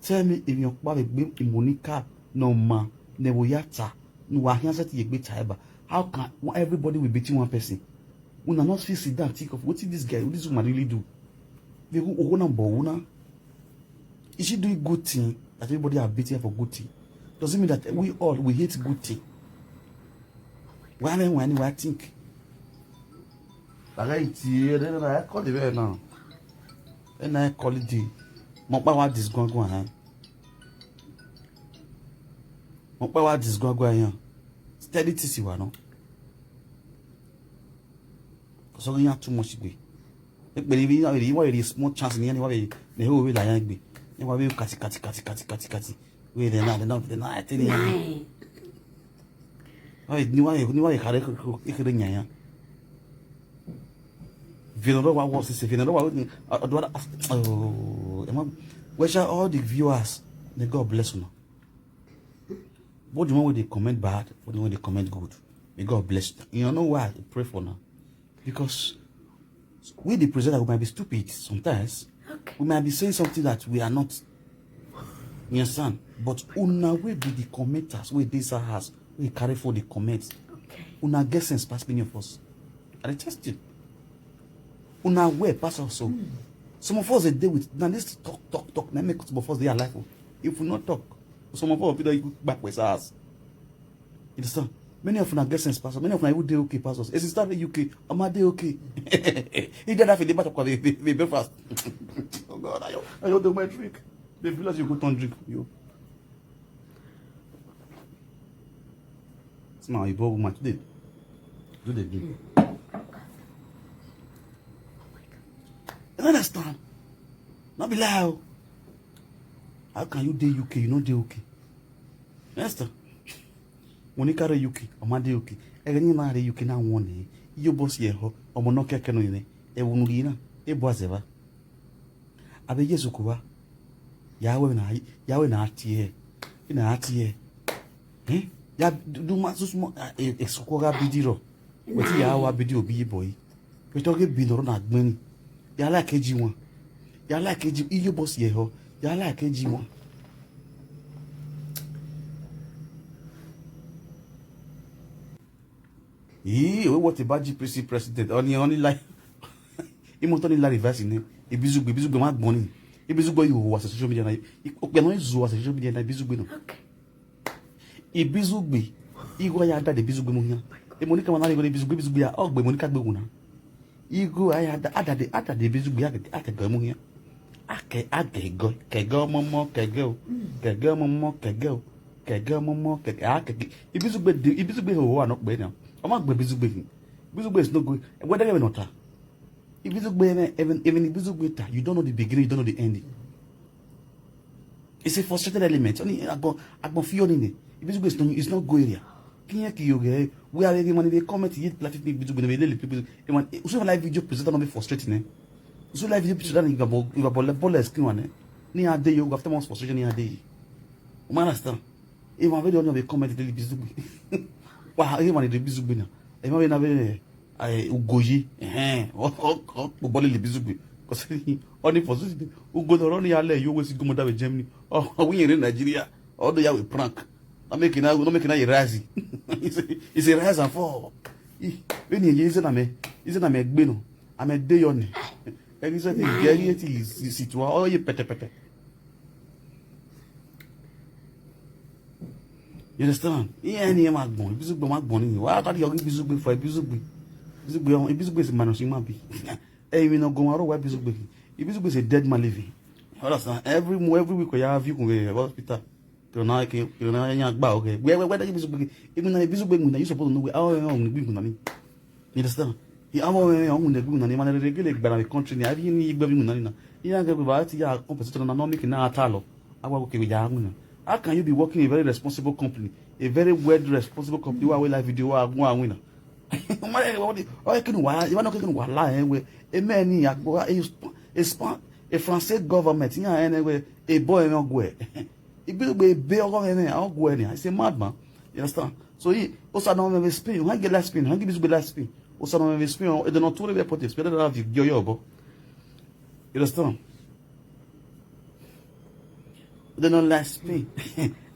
Tell me if your kpa egbe Monica no ma, ne wo ya ta, ne wa hian set ye egbe ta eba. How can everybody will beat one person? Una not fit sit down think of wetin this guy, this woman really do. They go, oh, na bo una. Is she doing good thing that everybody are beating her for good thing? Does it mean that we all, we hate good thing? Why, why, why think? Like I see here, then I call the man now. And I call it the. Mo pa wa disgungun ahan. Mo pa wa disgungun ahan. Steady tisi wa no. Cause all yan too much gbe. Ekpere ibi iwa veri, iwa veri small chance ni, iwa veri ne ho veri la yan gbe. Iwa veri kati, kati, kati, kati, kati, kati. We de na, de na, de na, te ni yan. Iwa veri, ni iwa veri, ni iwa veri kare, ekere yan yan. Viene ro wa wo sisi, viene ro wa, uh, do, uh, oh, Emma, we shall all the viewers, may God bless you. Both the one wey dey comment bad, both the one wey dey comment good. May God bless you. You know why I pray for now? Because we, the presenter, we might be stupid sometimes. Okay. We might be saying something that we are not. You understand? But una wey be the commenters, wey dey inside house, wey carry for the comments. Okay. Una get sense pass many of us. I dey test you. Una aware pass us so. Some of us dey deal with, na this talk, talk, talk, na make some of us dey alive o. If we no talk, some of us fit don back with us. You understand? Many of una get sense pass us. Many of una even dey okay pass us. A sister dey U K, I'ma dey okay. He did that for the back of the, the, the breakfast. Oh God, I, I don't do my drink. They feel like you go turn drink. You. Small, you bro, woman today. Do the drink. You understand? Not be lie o. How can you dey U K, you no dey okay? You understand? When you carry U K, I'ma dey okay. Ẹghẹ ne I na rre U K na wọn nẹ, iye obọ si ẹhọ, ọmọ ne ọ kẹkẹ nọ nẹ, ẹvbo ne u rhie na, e bu azẹ vba. Avbe Jesu ko vba, ya wẹ na, ya wẹ na tie, e na tie. Eh? Ya du ma susu mo, ah, e, e soko gha bidi rọ. Wẹ te ya wa bidi obi ye boy. Wẹ te ọ ghe bi nọ rọ na gbẹn ni. Ya like eji wan. Ya like eji, iye obọ si ẹhọ. Ya like eji wan. Ii, we what about G P C president? Only, only like, imoto ni la reverse ni. Ibizugbe, Ibizugbe ma gbọn ni. Ibizugbe yo wa social media na. Okpia no zo wa social media na, Ibizugbe no. Ibizugbe, igho ya dade Ibizugbe mu hian. E Monica ma na igho Ibizugbe, Ibizugbe ya, ọ gbe Monica gbe wuna. Igho ya da, adade, adade Ibizugbe, ake, ake gọ mu hian. Ake, ake gọ, kẹgẹ ọmọmọ, kẹgẹ o, kẹgẹ ọmọmọ, kẹgẹ o, kẹgẹ ọmọmọ, kẹgẹ, ake, Ibizugbe de, Ibizugbe ho wa nọ kpe na. Ọ ma gbe Ibizugbe hin. Ibizugbe is not going. Whether even not, Ibizugbe, even, even Ibizugbe ta, you don't know the beginning, you don't know the ending. It's a frustrated element. Only agbọn, agbọn fi ọni ni. Ibizugbe is not, is not go area. Kiyan ki yo ghe, we are the money they comment, yet platform Ibizugbe, they lele people. They want, so live video presenter not be frustrated, ne? So live video presenter, you have, you have ball, ball is clean one, ne? Ni a day you after months frustration, ni a day. You understand? Even video on the comment, they Ibizugbe. Wa, even the Ibizugbe now. Even when I be, eh, Ugoyi, eh, o, o, o, o ball Ibizugbe. 'Cause only for this, Ugo no run ya le, you always go mother with Germany. Oh, we in Nigeria. All the way prank. Not making out, not making out a rise. It's a, it's a rise and fall. When you say na me, is na me gbe no. I'm a day on. Every Sunday, get it is, is it all you pete pete. You understand? Iye ni ẹ ma gbọn, Ibizugbe ma gbọn ni. Wa ka di ọghe Ibizugbe for Ibizugbe. Ibizugbe, Ibizugbe is a man of human being. Ẹ, even no go ma ro wa Ibizugbe. Ibizugbe is a dead man living. You understand? Every mo-, every week, ya view kun vbe hospital. Kìlọ̀ na, kìlọ̀ na ya gba ọghe. Wẹ, wẹ, wẹ, that Ibizugbe. Even na Ibizugbe, you supposed to know where. How, how, how, how, how, You understand? He, amo, eh, ọmọ ne gbigbu na ni, ma ne rere gele gba na country ni, a vbe ni igbe vbe na ni na. Iran ghe ba ti ya compensate na, no make na ta lọ. Awa wo kevbe ya win na. How can you be working in a very responsible company, a very well responsible company, wa we live video, wa gun awin na? Ma rere what, o ke nu wa, iwa no ke nu wa la, eh, we. E me ni agbo, a, a, a France government, iran, eh, we, a boy, eh, ọgwẹ. Ibizugbe ebe ọghe mwẹ, ọgwẹ ni, it's a madman. You understand? So he, Osa nọ mwẹ vbe Spain, ha get life Spain, ha get Ibizugbe life Spain. Osa nọ mwẹ vbe Spain, e de nọ tuorre vbe airport Spain, da vie gie ọyọ obọ. You understand? E de nọ life Spain.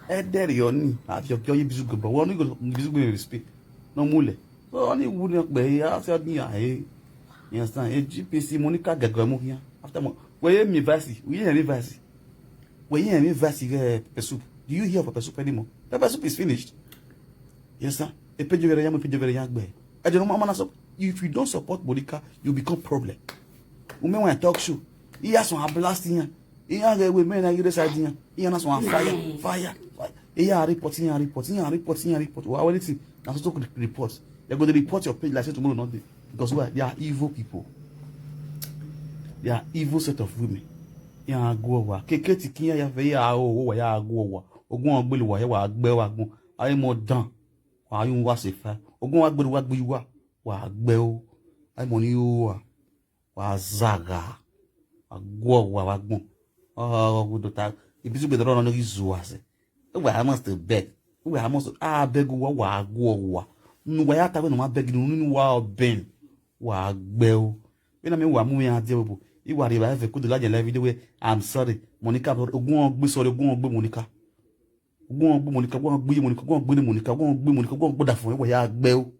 Ẹdẹrriọ ni, a vie gie ọyọ Ibizugbe obọ. Wẹ ọni go Ibizugbe vbe Spain. Nọ mu lẹ. So ọni wu ni ọkpẹ, a fi ọdin ya, eh. You understand? A G P C money ka gẹgẹ mu khian. After mo, wẹ ye mi vice, wẹ ye mi vice. Wẹ ye mi vice ghe Pepper Soup. Do you hear of Pepper Soup anymore? Pepper Soup is finished. Yes, sir. E page vere ya mu, e page vere ya gbe. I don't know, mama, so if you don't support Monica, you become problem. Women want talk show. He has some blast here. He has a women na gire side here. He has some fire, fire, fire. He has report, he has report, he has report, he has report. Well, anything. That's what report. They're going to report your page like say tomorrow not day. Because why? They are evil people. They are evil set of women. Ya guọ wa. Keke ti kiyan ya fe ya o wa ya guọ wa. Ogun ọgbele wa ya wa gbe wa gbọn. Aye mo dan. Wa yu wa se fa. Ogun wa gbele wa gbe wa. Wa gbe o. Aye mo ni o wa. Wa zagha. Wa guọ wa wa gbọn. Oh, we do ta. Ibizugbe dọrọ no ghi zuwa se. Uwa must beg. Uwa must, a beg uwa, wa guọ wa. Nu wa ya ta wẹ ne ọ ma beg, nu ni wa ọbẹn. Wa gbe o. Vbene a miẹn wa mu mwẹ iran die obo. I wa rhie evbare vbe kodo ladian live video wẹ, I'm sorry. Monica, ogun ọ gbe sorry, ogun ọ gbe Monica. Ogun ọ gbe Monica, ogun ọ gbe Monica, ogun ọ gbe ne Monica, ogun ọ gbe Monica, ogun ọ gbe ọdafẹn, wa ya gbe o.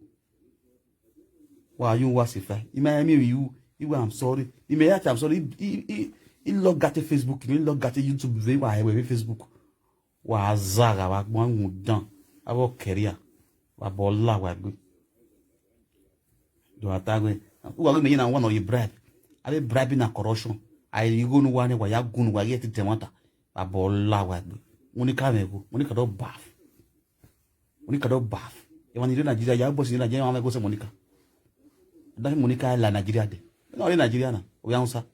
Wa yu wa se fa. I ma miẹn vbe yu, I wa, I'm sorry. I mẹ ya ta, I'm sorry. I, I, I, I log out of Facebook, I log out of YouTube, vbe wa hẹ wẹ vbe Facebook. Wa zagha wa gbọn, a wu dan, avbe ọ kẹria, wa bọ la wa egbe. Do a ta wẹ, uwa ghi mẹ ye na wa nọ ye bribe. Avbe bribe na corruption. A i re igho ne uwa nẹ, wa ya gun ne uwa ye te ẹmwata, wa bọ la wa egbe. Monica mwẹ gho, Monica do baf. Monica do baf. Emwa ni rre Nigeria, ya boys ni rre Nigeria, wa mwẹ gho sẹ Monica. That Monica la Nigeria dẹ. Na ọ rre Nigeria na, ovbi Hausa.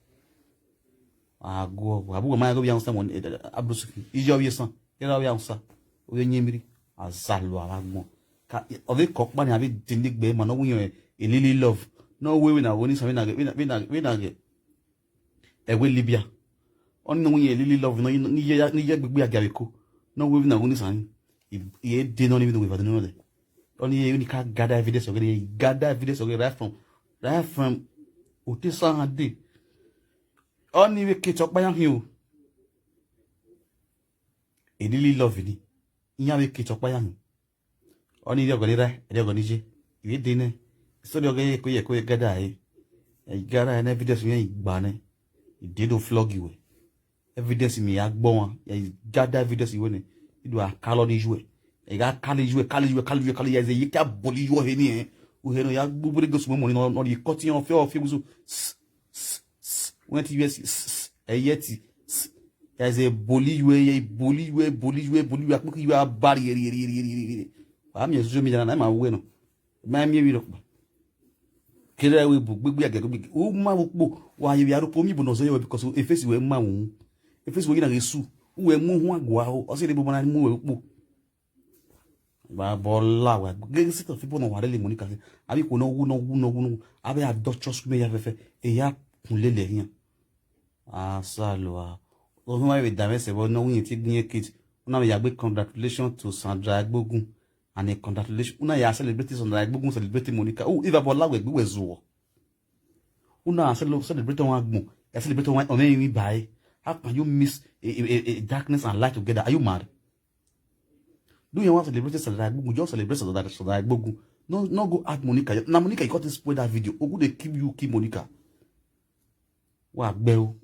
A guọ, a bu ma ghe ovbi Hausa mo, eh, Abdul Sufi. Iye ovbi esan, era ovbi Hausa. Ovbi Enyimiri, a za lua vbe agbọn. Ka, ọ vbe ke ọkpa ni, a vbe dele egbe ma ne ọ wu iran, a lili love. Ne ọ wu vbene a ghe ni san, vbene a ghe, vbene a, vbene a ghe. Ẹwe Libya. Ọni ne ọ wu iran a lili love, ne ọ, ne iye, ne iye gbegbe a gia vbe ko. Ne ọ wu vbene a ghe ni san ni. I, I de nọ ni vbene wẹ vbe nọ dẹ. Ọni e ni ka gather evidence ọghe, gather evidence ọghe right from, right from Otesan day. Ọni vbe ke te ọkpa ya hin o. A lili love ni. Iran vbe ke te ọkpa ya hin. Ọni rhiọghọ ni rre, rhiọghọ ni ye. I vbe de nẹ. Sorry ọghe ye ko ye ko ye gather ẹre. I gather ẹre ne evidence mwẹ I gba nẹ. I de do flog wẹ. Evidence mi ya gbọ wan, ya i gather evidence wẹ nẹ, I do a kalo ni yuẹ. I gha kalo yuẹ, kalo yuẹ, kalo yuẹ, kalo yuẹ, ya i ye ka bọli yuẹ he ni, eh. Uhe nọ ya gbe ubere gosi mọ ni, nọ, nọ ye cut iran ọfiẹ, ọfiẹ gusu. S, s, s, wẹ ti yuẹ si, s, s, ẹ yẹ ti, s, ya i ze bọli yuẹ, ya i bọli yuẹ, bọli yuẹ, bọli yuẹ, akpọki yuẹ a ba rhie, rhie, rhie. Wa miẹn social media na, na ma wẹ nọ. Ma miẹn emwi rhọkpa. Kere wẹ bu gbegbe ẹgẹ gbegbe. U ma vbe ukpo, wa ye vbe aro ukpo, miẹn ebo ne ọ zẹ yọ, because efesi wẹ ma wu. Efesi wẹ ghi na ghe su. U wẹ mu uhunmwu gua o, ọ sẹ ne ebo ma na mu wẹ ukpo. Wa bọ la wa gege set of people ne wa rele Monica. Avbe ikhuo ne ọ wu, ne ọ wu, ne ọ wu, ne ọ wu. Avbe adulterous women ya fẹfẹ, eya kun lele ẹre iran. Asalua. Ọ ma vbe da mwẹ sẹ vbe ne ọ wu irẹn tie gbe irẹn kid. U na vbe ya gbe congratulations to Sandra Egbogun. And a congratulations. U na ya celebrate Sandra Egbogun, celebrate Monica. U, eva bọ la wẹ gbe wẹ zuọ. U na cele-, celebrate ọmwa agbọn, ya celebrate ọmwa, ọmwa emwi ba ẹre. How can you mix a, a, a, a darkness and light together? Are you mad? Do you want to celebrate Sandra Egbogun? Just celebrate Sandra, Sandra Egbogun. No, no go add Monica. Na Monica, you got to spoil that video. Ogun dey kill you, kill Monica. Wa gbe o.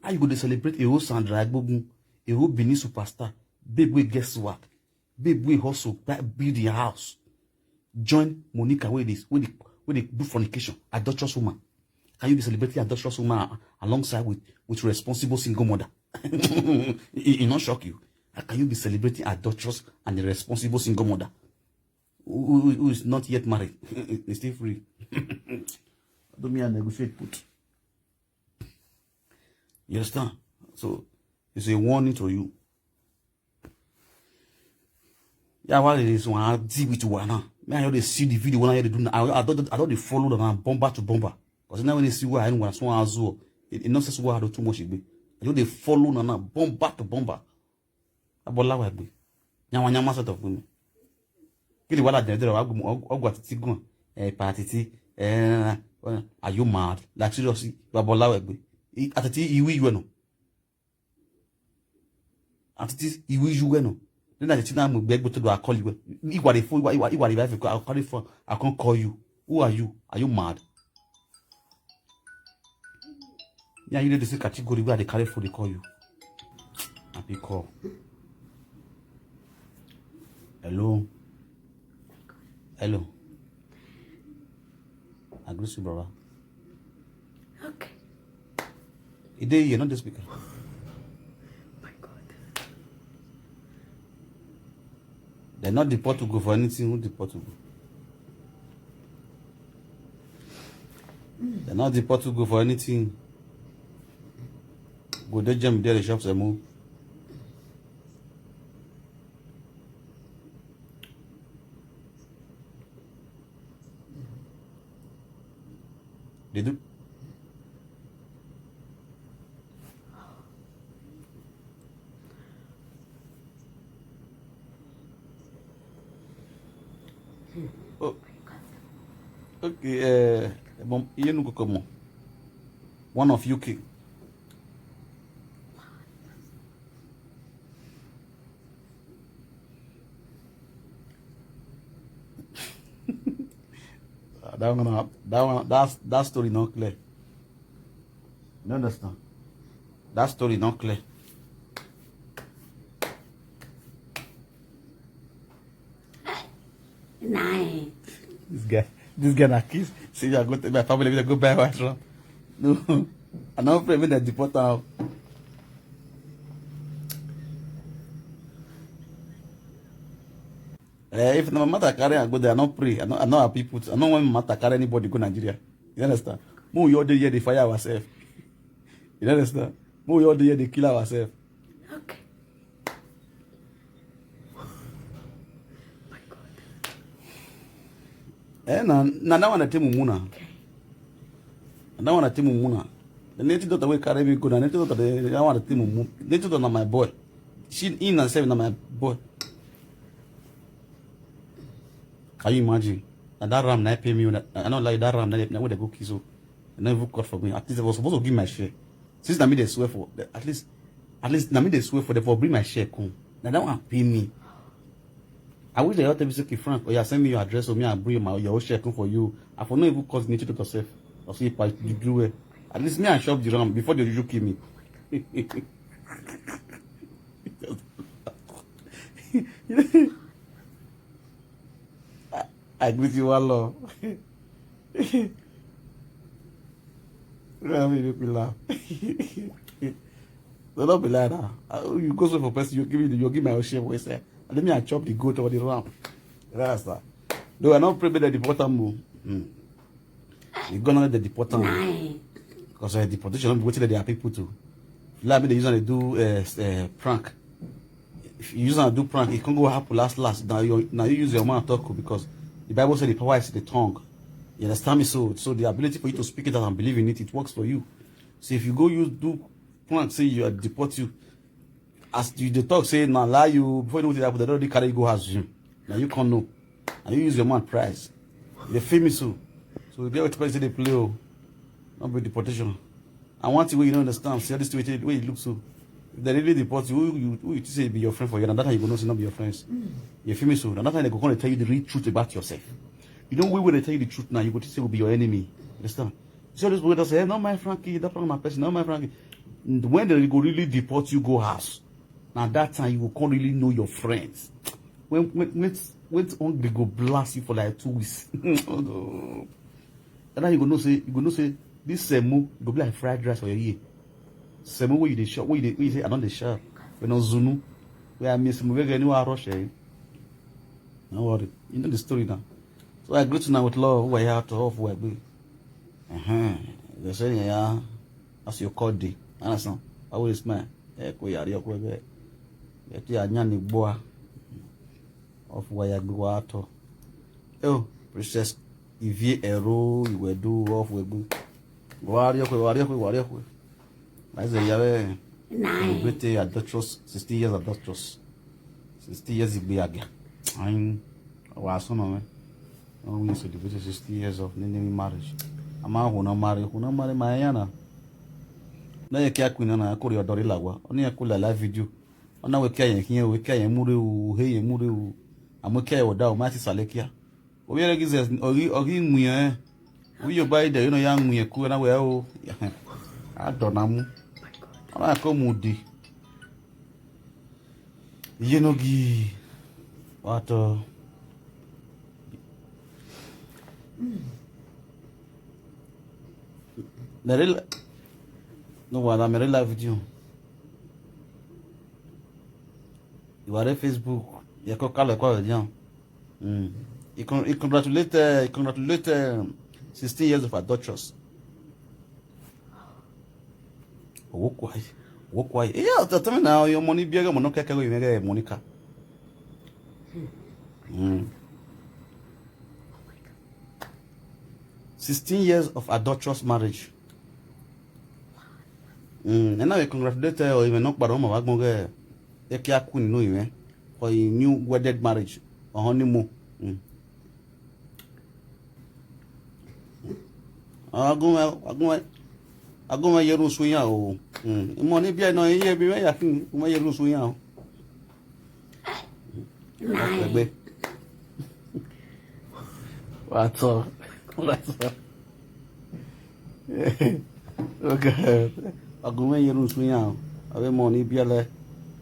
How you go dey celebrate a whole Sandra Egbogun, a whole Benin superstar, babe wey get swag, babe wey hustle, buy, build im house, join Monica wey dey, wey dey, wey dey do fornication, adulterous woman? Can you be celebrating adulterous woman a-, alongside with, with responsible single mother? It, it not shock you? How can you be celebrating adulterous and a responsible single mother who, who, who is not yet married? Is still free. Do me and negotiate put. You understand? So, it's a warning to you. Yeah, why is one deal with one now? Me, I just dey see the video when I hear they do now. I, I don't, I don't dey follow them now, bomber to bomber. 'Cause now when they see where I know, so I do too much, I just dey follow them now, bomber to bomber. Abola wa gbe. Yawa yawa set of women. Kí ni wàhálà dẹ̀rẹ̀dẹ̀rẹ̀ wa gbe ọgwụ atiti gun? Eh, pa atiti. Eh, are you mad? Like, seriously, wa bọ la wẹ gbe. I, atiti iwu iyu ẹnọ. Atiti iwu iyu ẹnọ. Then atiti na mu gbe gbe to do, I call you. Iware fo, iwa, iwa, iware iwa, I call you phone, I can't call you. Who are you? Are you mad? Yeah, you dey the same category where they carry phone, they call you. I pick call. Hello. Hello. I greet you, brother. Okay. He dey here, not the speaker. My God. They not deport Ugo for anything. Who deport Ugo? They not deport Ugo for anything. Go dey jam there, the shops they move. They do. Oh. Okay, eh, mom, you know, come on. One of U K. That one, uh, that one, that's, that story not clear. You understand? That story not clear. Nah. This guy, this guy na kiss. Say, "I go take my family, we go buy white rum." No, I no pray make dem deport am. Eh, if na my matter carry am go there, I no pray. I no, I no happy put. I no want my matter carry anybody go Nigeria. You understand? Mo, we all dey here dey fire ourselves. You understand? Mo, we all dey here dey kill ourselves. Okay. My God. Eh, na, na that one I take mumu na. Okay. Na that one I take mumu na. The native daughter wey carry me go, na native daughter, the, that one I take mumu. Native daughter na my boy. She, he na sef na my boy. Can you imagine? Na that ram na pay me. I no lie, that ram na, na wey dem go kill so. Dem no even cut for me. At least dem was supposed to give my share. Since na me dey swear for, at least, at least na me dey swear for, dem for bring my share come. Na that one pay me. I wish dem just tell me say, "Okay, Frank, oya, send me your address, so me I bring my, your own share come for you." I for no even cause native daughter sef. I say, "Pa, you do well." At least me I chop the ram before the juju kill me. I, I greet you one love. Let me make me laugh. No, don't be like that. Uh, you go so for person, you give me the, you give my own share for yourself. And then me, I chop the goat or the ram. That's that. Though I don't pray better the bottom. Mm. He gone, they deport am. Because uh, deportation no be wetin dem dey happy put to. Like me, they use am dey do uh, uh, prank. If you use am do prank, it can go happen last last. Now you now you use your mouth talk o, because the Bible said the power is in the tongue. You understand me? So so the ability for you to speak it out and believe in it, it works for you. So if you go use do prank, say you are deport you, as you dey talk say na lie you, before you know wetin dey happen, dem don already carry you go house with him. Na you come know. Na you use your mouth price. You dey feel me so? So you get wetin person dey play o. No be deportation. And one thing wey you no understand, see all this thing wey wey you look so. If dem really deport you, who you who you think say be your friend for here? Na that time you go know say no be your friends. You feel me so? Na that time dem go come dey tell you the real truth about yourself. You know we wey dey tell you the truth now, you go think say go be your enemy. Understand? You see all those people wey don say, "Hey, not my Frankie, that Frankie na person, not my Frankie." When dem go really deport you go house, na that time you go come really know your friends. When when when when hungry go blast you for like two weeks. And now you go know say you go know say this semo go be like fried rice for your ear. Semo wey you dey chop, wey you dey wey you say I don dey chop. When on zunu, wey I miss mo vege ni wa rush eh. No worry, you know the story now. So I greet you now with love. Who are you out of? Who are you? Uh-huh. They say yeah, as your call day. Understand? I will smile. Eh, ko yari okwe be. Yeti anya ni gboa. Of where you go out of. Oh, Princess Ivie Ero, you will do off we go. Wari okwe, wari okwe, wari okwe. That's a yare. Nine. Celebrate adulterous, sixteen years adulterous. Sixteen years igbe agia. Ayin, wa so no me. No we celebrate sixty years of nini marriage. Ama ho na marry, ho na marry ma ya na. Na ye kia queen na ko ri odori lagua. Oni ya ko la live video. Ona we kia ye khian, we kia ye mure u, he ye mure u. Amu kia ye oda u ma ti sale kia. Ovbi ẹre ghi zẹ, ọ ghi, ọ ghi wian ẹn. Ovbi Oba Ida, you know, ya wian ẹn ku na wẹ o. A dọ na mu. Ọ na ko mu di. Iye no ghi wa tọ. Mẹrẹ la, no wa la mẹrẹ la video. Iwa rre Facebook, ye ko kalọ ẹkọ rẹ dian. Mm. He, con- he congratulate, uh, he congratulate um, sixteen years of adulterous. Owó kua yìí, owó kua yìí. Iye ọ̀tọ̀ tẹ́mi náà ọyọ ọmọ ní bí ẹgbẹ́ ọmọ náà kẹ́kẹ́ lóyún ẹgbẹ́ Monica. Mm. Sixteen years of adulterous marriage. Mm, and now we congratulate her, or even not, but I'm a wagon girl. They can't queen no even for a new wedded marriage or honeymoon. Mm. Agun, agun, agun, yeru suya o. Mm. Mo ni bi no ye bi me ya kin, mo yeru suya o. Ẹgbẹ́. What's up? What's up? Okay. Agun me yeru suya o. Abe mo ni bi le.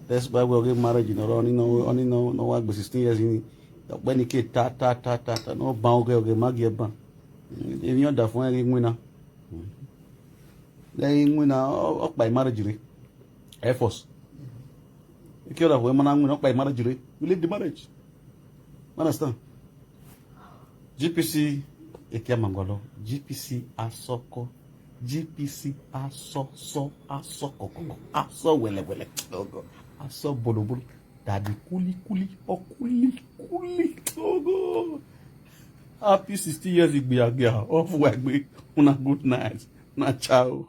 That's why we get marriage, you know, only no, only no, no, wa gbe sixteen years in. Ọkpẹni ke ta, ta, ta, ta, ta, no ban oge, oge ma gie ban. Emwi ọdafọn ẹghe winna. Ẹghe winna, ọ kpa marriage rre. Air Force. Eke ọdafọn ma na winna, ọ kpa marriage rre. We leave the marriage. Understand? G P C, eke ama gualọ. G P C asọkọ. G P C asọ, sọ, asọ kọkọkọ. Asọ wẹlẹwẹlẹ. Asọ bolobolo. Daddy kuli kuli, ọ kuli kuli. Oh God. Happy sixty years igbiagia. Off wa egbe. Una good night. Na ciao.